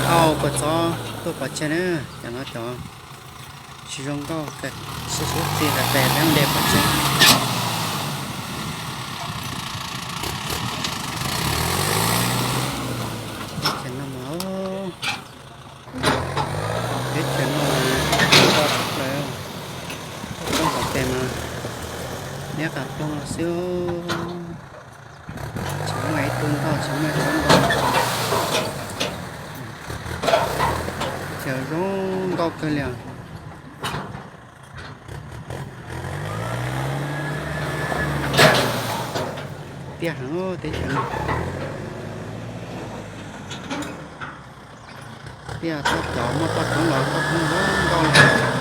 Au, kua txob tuaj pov tseg na, cov no cov tsis zoo nkauj, sib sib qi qe qe peb ntes pov tseg. Teb chaws no mas, teb chaws no mas nkauj tshaj plaws, tuaj pov tseg mas neb qas ploog no xwb, tsis muaj ib tug ntau, tsis muaj ib tug ntau. Teb chaws zoo nkauj kawg li os. Tiaj heev teb chaws no. Tiaj toj cov muaj toj roob los toj roob zoo nkauj li.